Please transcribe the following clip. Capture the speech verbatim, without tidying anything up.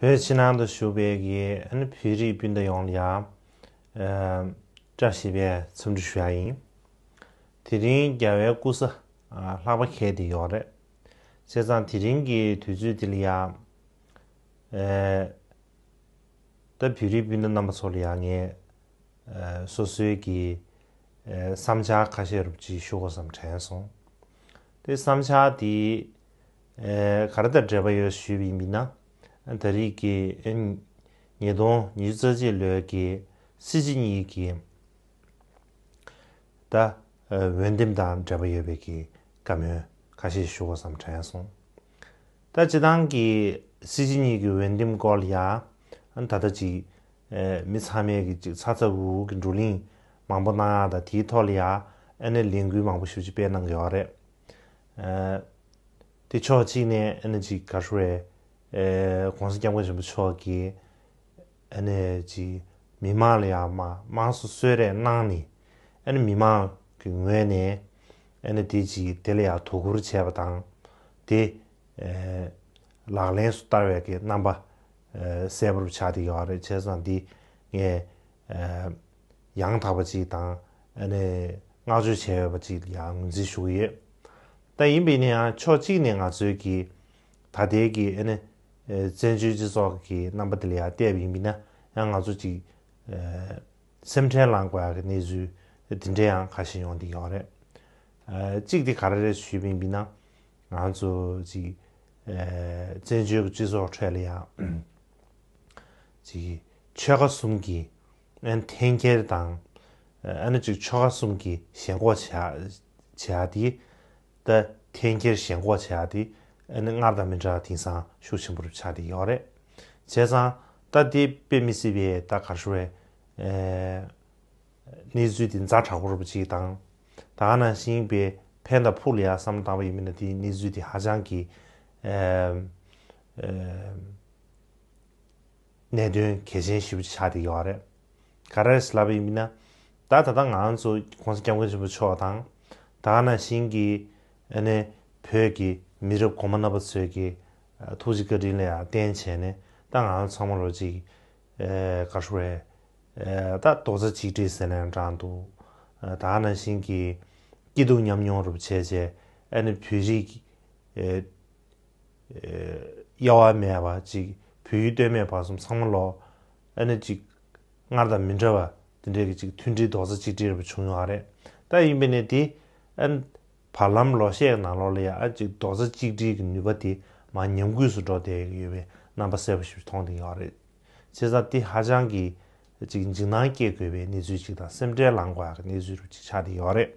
བོད་ཕྱི་ནང་དུ་བཞུགས་པའི་གི་ཨ་ནི་བོད་རིགས་སྤུན་ཟླ་ཡོངས་ལ་ཡང་། ཨ། བཀྲ་ཤིས་པའི་འཚམས་འདྲི་ཞུ་ཡ་ཡིན། དེ་རིང་རྒྱལ་བའི་སྐུ་ཚ། ཨ། ལྷག་པ་ཁེལ་བསྡད་ཡོད་རེད། བྱས་ཙང་དེ་རིང་གི་དུས་ཚོད་འདི་ལ་ཡང་། ཨ། ད་བོད་རིགས་སྤུན་ཟླ་རྣམ་པ་ཚོ་ལ་ཡང་ངས། ཨ། སོ་སོའི་གི། ཨ། བསམ་འཆར་ཁ་ཤས་རུབ་ཅིག་ཞུ་དགོས་བསམ་དྲན་སོང་། དེ་བསམ་འཆར་དེ། ཨ། ག་རེ་དང་འབྲེལ་བ་ཡོད་ཞུས་པ་ཡིན་ན། ཨ། ད་རེས་ཀྱི། ཨ། ཉིས་སྟོང་ཉི་ཤུ་རྩ་གཅིག་ལོའི་གི་སྲིད་སྤྱི་གཉིས་ཀྱི། ད། ཨ། འོས་འདེམས་དང་འབྲེལ་བ་ཡོད་པའི་གི་བཀའ་མོལ་ཁ་ཤས་ཞུ་དགོས་བསམ་དྲན་སོང་། ད་སྤྱི་བཏང་གི་སྲིད་སྤྱི་གཉིས་ཀྱི་འོས་འདེམས་སྐོར་ལ་ཡ། ཨ། ད་ལྟ་ཅིག་ཨ། མི་ཚང་མས་གི་ཅིག་ཚ་ཚ་འུར་འུར་གི་བགྲོ་གླེང་མང་པོ་གནང་ཡ་དང་དེའི་ཐོག་ལ་ཡ། ཨ་ནི་ལས་འགུལ་མང་པོ་ཞེ་པོ་ཅིག་སྤེལ་གནང་གི་ཡོད་རེད། ཨ། དེ་ཕྱོགས་གཅིག་ནས་ཨ་ནི་ཅིག་ག་རེ་ཟེར། ཨ། ༸གོང་ས་༸སྐྱབས་མགོན་ཆེན་པོ་མཆོག་གིས། ཨ་ནི་ཅིག་མི་མང་ལ་ཡ་མ་དམངས་གཙོ་གསོལ་རས་གནང་ནས། ཨ་ནི་མི་མང་གི་ངོས་ནས། ཨ་ནི་དེ་ཅིག་དེ་ལ་ཡ་དོ་ཁུར་བྱས་པ་དང་། དེ། ཨ། ལག་ལེན་སུ་བསྟར་བའི་གི་རྣམ་པ། ཨ། གསལ་པོར་ཆགས་བསྡད་ཡོད་རེད། བྱས་ཙང་འདི་ངས། ཨ། ཡང་དག་པ་ཅིག་དང་། ཨ་ནི་བསྔགས་བརྗོད་བྱས་ཡོད་པ་ཅིག་ལ་ཡང་ངོས་འཛིན་ཞུ་གི་ཡོད། ད་ཡིན་པས་ན་ཡང་ཕྱོགས་གཅིག་ནས་ང་ཚོའི་གི་ད་ལྟའི་གི། ཨ་ནི། ཨ། བཙན་བྱོལ་སྤྱི་ཚོགས་ཀྱི་རྣམ་པ་དེ་ལ་ཡང་བལྟས་པ་ཡིན་པས་ན་ཡང་ང་ཚོ་ཅིག་ཨ། སེམས་ཁྲལ་ལངས་དགོས་ཡག་གི་གནས་ཚུལ་དེ་འདྲ་ཡང་ཁ་ཤས་ཡོང་བསྡད་ཡོད་རེད། ཨ། གཅིག་དེ་ག་རེ་རེད་ཞུས་པ་ཡིན་པས་ན། ང་ཚོ་ཅིག་ཨ། བཙན་བྱོལ་གྱི་སྤྱི་ཚོགས་ཁྲོད་ལ་ཡང་ཅིག་ཆོལ་ཁ་གསུམ་གྱི་ཨ། འཐེན་འཁྱེར་དང་། ཨ་ནི་ཅིག་ཆོལ་ཁ་གསུམ་གྱི་ཞེན་ཁོག་བྱེད་ཡ་བྱེད་ཡ་དེ། ད་འཐེན་འཁྱེར་ཞེན་ཁོག་བྱེད་ཡ་དེ་ཨ་ནི་སྔར་དང་མི་འདྲ་བ་དེང་སང་ཤུགས་ཆེན་པོ་རུ་ཆགས་བསྡད་ཡོད་རེད། བྱས་ཙང་ད་དེ་དཔེ་མི་སྲིད་པའི་ད་ག་རེ་ཟེར། ཨ། གནས་ཚུལ་དེ་ཛ་དྲག་པོ་རུ་ཅིག་དང་། ད་ག་ནང་བཞིན་པའི་ཕན་དང་ཕུགས་ལ་ཡ་བསམ་བློ་བཏང་པ་ཡིན་ན། དེའི་གནས་ཚུལ་དེ་ཧ་ཅང་གི། ཨ། ཨ། གནད་དོན་གལ་ཆེན་ཞེ་པོ་ཅིག་ཆགས་བསྡད་ཡོད་རེད། ག་རེ་ལབ་པ་ཡིན་ན། ད་ད་ལྟ་ང་ཚོ་༸གོང་ས་༸སྐྱབས་མགོན་ཆེན་པོ་མཆོག་དང་། ད་ག་ནང་བཞིན་གྱི་ཨ་ནི་བོད་ཀྱི་མི་རབས་གོང་མ་རྣམ་པ་ཚོས་ཀྱི་ཐུགས་རྗེ་བཀའ་དྲིན་ལ་ཡང་བརྟེན་བྱས་ནས། ད་ང་ཚོ་ཚང་མ་ལོ་ཅིག་ཨ། ག་རེ་ཟེར། ཨ། ད་རྡོག་རྩ་གཅིག་སྒྲིལ་ཟེར་ནའང་འདྲ་འདུག་ཨ། ད་ག་ནང་བཞིན་གྱི་སྐྱིད་སྡུག་མཉམ་མྱོང་རུ་བྱས་བྱས། ཨ་ནི་བོད་རིགས་ཀྱི། ཨ། ཨ། དབྱེ་བ་མེད་པ་ཅིག་བོད་ཡུལ་སྟོད་སྨད་བར་གསུམ་ཚང་མ་ལོ། ཨ་ནི་ཅིག་སྔར་དང་མི་འདྲ་བ་དེ་འདྲའི་གི་ཅིག་མཐུན་སྒྲིལ་རྡོག་རྩ་གཅིག་སྒྲིལ་རུ་བྱུང་ཡོད་རེད། ད་ཡིན་པས་ན་དེ། ཨ། བར་ལམ་ལོ་ཤས་ནང་ལོགས་ལ་ཡ། ཨ། ཅིག་རྡོག་རྩ་གཅིག་སྒྲིལ་གྱི་ནུས་པ་དེ་མར་ཉམས་རྒུད་སུ་འགྲོ་བསྡད་ཡོད་པའི་རྣམ་པ་གསལ་པོ་ཞིག་མཐོང་བསྡད་ཡོད་རེད། བྱས་ཙང་དེ་ཧ་ཅང་གི་ཅིག་འཇིགས་སྣང་སྐྱེ་དགོས་པའི་གནས་ཚུལ་ཅིག་དང་། སེམས་ཁྲལ་ལངས་དགོས་ཡག་གི་གནས་ཚུལ་རུ་ཅིག་ཆགས་བསྡད་ཡོད་རེད།